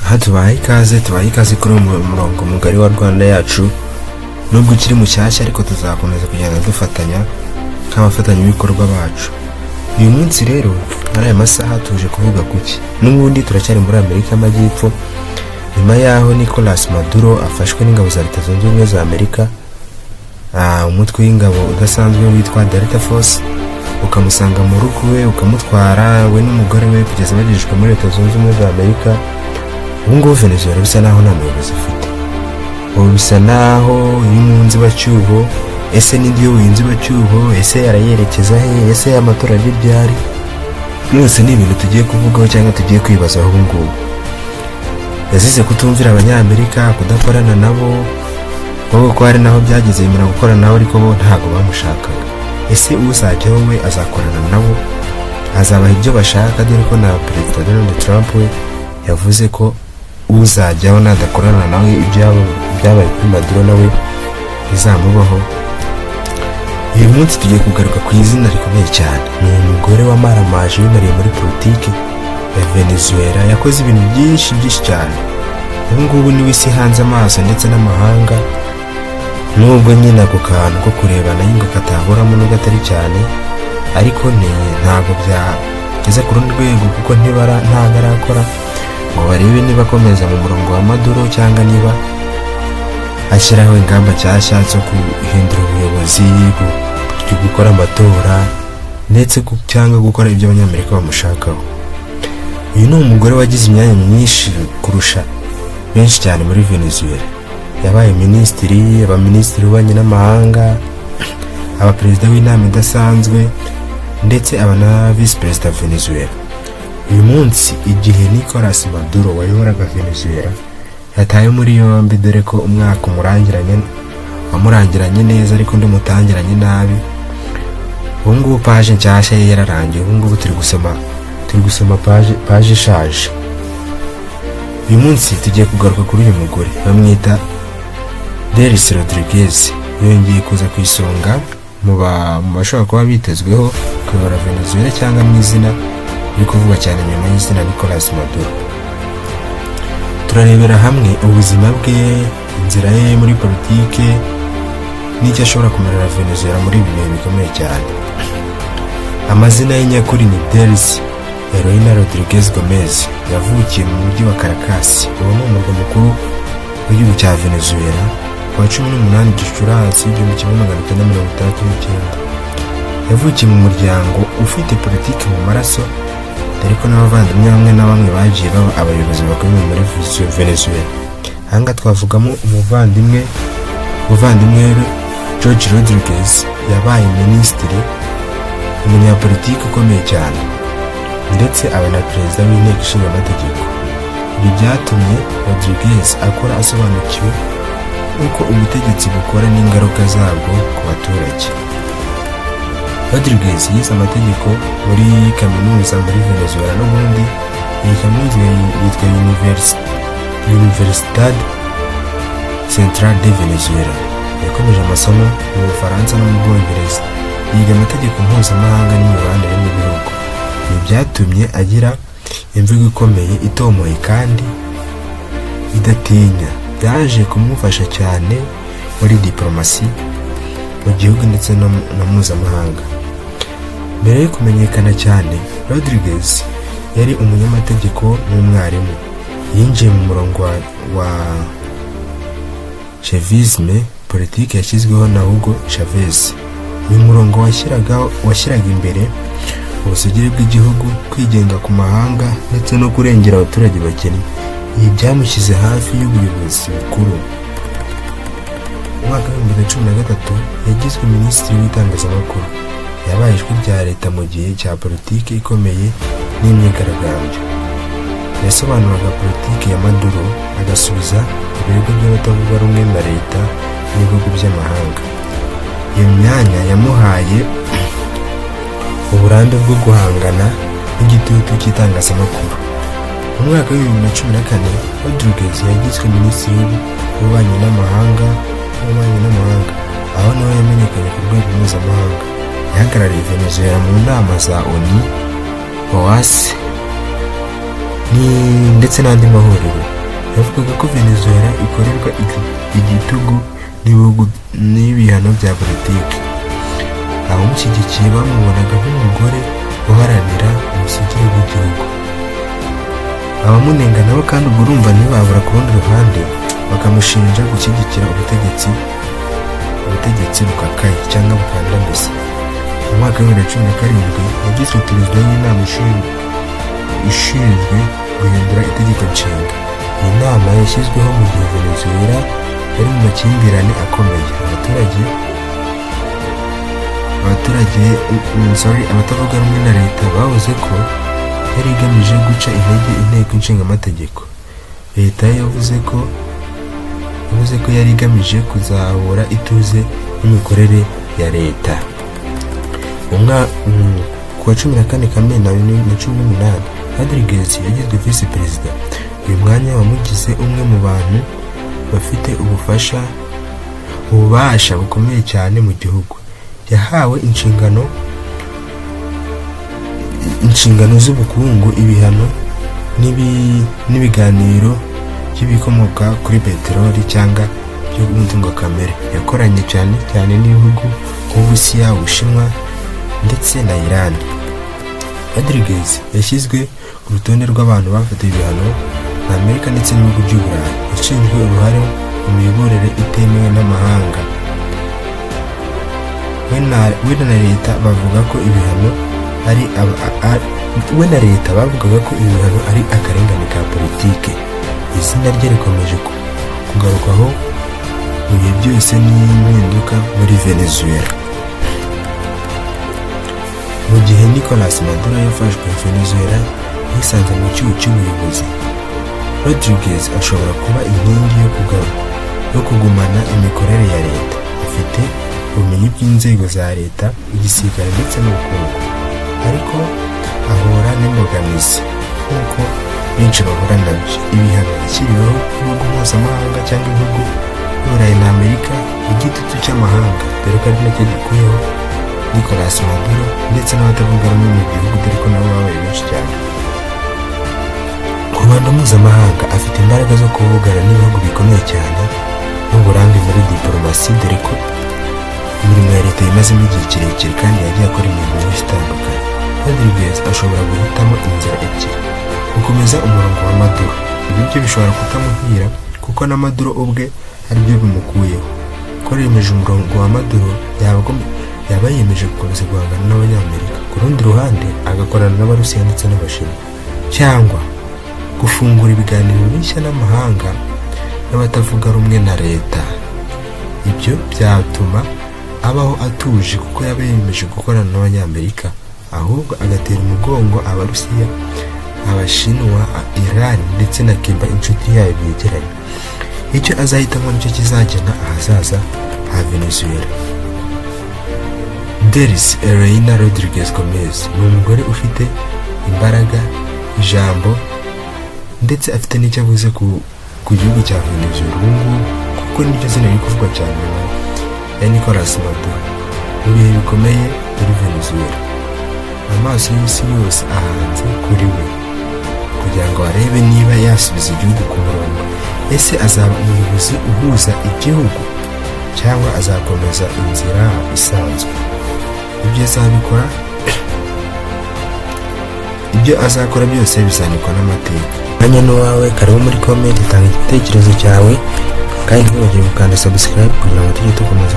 Aha tubahaye ikaze kuri uyu murongo mugari wa Rwanda Yacu. Nubwo ukiri mushyashya, ariko tuzakomeza kugenda dufatanya nk'abafatanyabikorwa bacu. Uyu munsi rero, muri aya masaha, tuje kuvuga kuki? N'ubundi turacyari muri Amerika y'Amajyepfo, nyuma y'aho Nicolas Maduro afashwe n'ingabo za Leta Zunze Ubumwe za Amerika, umutwe w'ingabo udasanzwe witwa Delta Force ukamusanga mu rugo iwe, ukamutwara we n'umugore we kugeza bagejejwe muri Leta Zunze Ubumwe za Amerika. Ubu ngubu Venezuela bisa naho nta muyobozi ifite. Ubu bisa naho iri mu nzibacyuho. Ese n'indi uyoboye inzibacyuho? Ese arayerekeza he? Ese amatora ari ryari? Byose ni ibintu tugiye kuvugaho cyangwa tugiye kwibazaho. Ubu ngubu yazize kutumvira Abanyamerika, kudakorana nabo, wowe ko hari naho byageze yemera gukorana nabo, ariko bo ntabwo bamushakaga. Ese uzajyaho we azakorana nabo, azabaha ibyo bashaka? Dore ko na Perezida Donald Trump we yavuze ko uzajyaho nadakorana nawe, ibyabaye kuri Maduro nawe bizamubaho. Uyu munsi tugiye kugaruka ku izina rikomeye cyane. Ni umugore wamaramaje, wimariye muri politiki ya Venezuela. Yakoze ibintu byinshi byinshi cyane. Ubu ngubu niwe isi ihanze amaso ndetse n'amahanga, nubwo nyine ako kantu ko kurebana y'ingo kataburamo, nubwo atari cyane, ariko ni ntabwo byageze ku rundi rwego, kuko ntibara ntabwo arakora ngo barebe niba akomeza mu murongo wa Maduro cyangwa niba ashyiraho ingamba nshyashya zo guhindura ubuyobozi, gukora amatora ndetse cyangwa gukora ibyo Abanyamerika bamushakaho. Uyu ni umugore wagize imyanya myinshi kurusha benshi cyane muri Venezuela. Yabaye minisitiri, aba minisitiri w'ububanyi n'amahanga, aba perezida w'inama idasanzwe, ndetse aba na visi perezida wa Venezuela. Uyu munsi, igihe Nicolas Maduro wayoboraga Venezuela yatawe muri yombi, dore ko umwaka umurangiranye, wamurangiranye neza ariko undi umutangiranye nabi. Ubu ngubu page nshyashya ye yararangiye. Ubu ngubu turi gusoma page ishaje. Uyu munsi tugiye kugaruka kuri uyu mugore bamwita Delcy Rodriguez. Yongeye kuza ku isonga mu bashobora kuba bitezweho kuyobora Venezuela, cyangwa mu izina riri kuvugwa cyane nyuma y'izina Nicolas Maduro. Turarebera hamwe ubuzima bwe, inzira ye muri politike n'icyo ashobora kumarira Venezuela muri ibi bihe bikomeye cyane. Amazina ye nyakuri ni Delcy Heroina Rodriguez Gomez. Yavukiye mu mujyi wa Caracas, uwo ni umurwa mukuru w'igihugu cya Venezuela, ku wa 18 Gicurasi 1969. Yavukiye mu muryango ufite politiki mu maraso, dore ko n'abavandimwe bamwe na bamwe bagiye baba abayobozi bakomeye muri Venezuela. Ahangaha twavugamo umuvandimwe George Rodriguez, yabaye minisitiri, umunyapolitiki ukomeye cyane, ndetse aba na perezida w'inteko ishinga amategeko. Ibi byatumye Rodriguez akora asobanukiwe uko ubutegetsi bukora n'ingaruka zabwo ku baturage. Rodriguez yize amategeko muri kaminuza muri Venezuela n'ubundi. Iyi kaminuza yitwa Universidad Central de Venezuela. Yakomeje amasomo mu Bufaransa no mu Bwongereza, yiga amategeko mpuzamahanga n'imibanire n'ibihugu. Ibi byatumye agira imvugo ikomeye, itomoye kandi idatinya. Byaje kumufasha cyane muri diporomasi mu gihugu ndetse na mpuzamahanga. Mbere yo kumenyekana cyane, Rodriguez yari umunyamategeko n'umwarimu. Yinjiye mu murongo wa Chavisme, politiki yashyizweho na Hugo Chavez. Uyu murongo washyiraga imbere ubusugire bw'igihugu, kwigenga ku mahanga ndetse no kurengera abaturage bakennye. Ibi byamushyize hafi y'ubuyobozi bukuru. Mu mwaka wa 2013 yagizwe minisitiri w'itangazamakuru. Yabaye ijwi rya leta mu gihe cya politiki ikomeye n'imyigaragambyo. Yasobanuraga politiki ya Maduro, agasubiza ibirego by'abatavuga rumwe na leta n'ibihugu by'amahanga. Iyo myanya yamuhaye uburambe bwo guhangana n'igitutu cy'itangazamakuru. Mu mwaka wa 2014, Rodriguez yagizwe minisitiri w'ububanyi n'amahanga, aho nawe yamenyekanye ku rwego mpuzamahanga. Yahagarariye Venezuela mu nama za ONU, OAS ndetse n'andi mahuriro. Yavugaga ko Venezuela ikorerwa igitugu n'ibihugu n'ibihano bya politiki. Abamushyigikiye bamubonaga nk'umugore uharanira ubusugire bw'igihugu. Abamunenga nabo kandi, ubwo urumva ntibabura ku rundi ruhande, bakamushinja gushyigikira ubutegetsi bukakaye cyangwa bukandamiza. Mu mwaka wa 2017 yagizwe perezida w'inama ishinzwe guhindura itegeko nshinga. Iyi nama yashyizweho mu gihe Venezuela yari mu makimbirane akomeye. Abaturage, sorry, abatavuga rumwe na leta bavuze ko yari igamije guca intege inteko nshingamategeko. Leta yavuze ko yari igamije kuzahura ituze n'imikorere ya leta. Ku wa 14 Kamena 2018, Rodriguez yagizwe visi perezida. Uyu mwanya wamugize umwe mu bantu bafite ububasha bukomeye cyane mu gihugu. Yahawe inshingano z'ubukungu, ibihano n'ibiganiro by'ibikomoka kuri peteroli cyangwa by'umutungo kamere. Yakoranye cyane cyane n'ibihugu nk'Uburusiya, Ubushinwa ndetse na Iran. Rodriguez yashyizwe ku rutonde rw'abantu bafatiwe ibihano na Amerika ndetse n'ibihugu by'Uburayi. Yashinjwe uruhare mu miyoborere itemewe n'amahanga. We na leta bavuga ko ibihano ari we na leta bavugaga ko ibihano ari akarengane ka politike. Izina rye rikomeje kugarukwaho mu bihe byose n'impinduka muri Venezuela. Mu gihe Nicolas Maduro yafashwe, Venezuela yisanze mu cyuho cy'ubuyobozi. Rodriguez ashobora kuba inkingi yo kugumana imikorere ya leta. Afite ubumenyi bw'inzego za leta, igisirikare ndetse n'ubukungu, ariko ahura n'imbogamizi nk'uko benshi bahura nabyo: ibihano yashyiriweho ibihugu mpuzamahanga cyangwa ibihugu by'Uburayi na Amerika, igitutu cy'amahanga, dore ko ari nacyo gikuyeho Nicolas Maduro, ndetse n'abatavuga rumwe mu gihugu, dore ko nabo babaye benshi cyane. Ku ruhando mpuzamahanga, afite imbaraga zo kuvugana n'ibihugu bikomeye cyane n'uburambe muri diporomasi, dore ko imirimo ya leta yimazemo igihe kirekire kandi yagiye akora imirimo myinshi itandukanye. Rodriguez ashobora guhitamo inzira ebyiri: gukomeza umurongo wa Maduro. Ibi byo bishobora kutamuhira, kuko na Maduro ubwe ari byo bimukuyeho. Ko yemeje umurongo wa Maduro, yaba yiyemeje gukomeza guhangana n'Abanyamerika, ku rundi ruhande agakorana n'Abarusiya ndetse n'Abashinwa, cyangwa gufungura ibiganiro bishya n'amahanga n'abatavuga rumwe na leta. Ibyo byatuma abaho atuje, kuko yaba yiyemeje gukorana n'Abanyamerika, ahubwo agatera umugongo Abarusiya, Abashinwa, Iran ndetse na Cuba, inshuti yayo byegeranye. Icyo azahitamo nicyo kizagena ahazaza ha Venezuela. Delcy Erneida Rodriguez Gomez ni umugore ufite imbaraga, ijambo, ndetse afite n'icyo avuze ku gihugu cya Venezuela ubu ngubu, kuko niryo zina riri kuvugwa cyane nyuma ya Nicolas Maduro. Mu bihe bikomeye muri Venezuela, amaso y'isi yose ahanze kuri we kugira ngo arebe niba yasubiza igihugu ku murongo. Ese azaba umuyobozi uhuza igihugu cyangwa azakomeza inzira isanzwe? Ibyo azakora byose bizandikwa n'amateka. Umwanya n'uwawe, karibu muri comment, tanga igitekerezo cyawe, kandi ntiwibagirwe gukanda subscribe kugira ngo tujye dukomeza.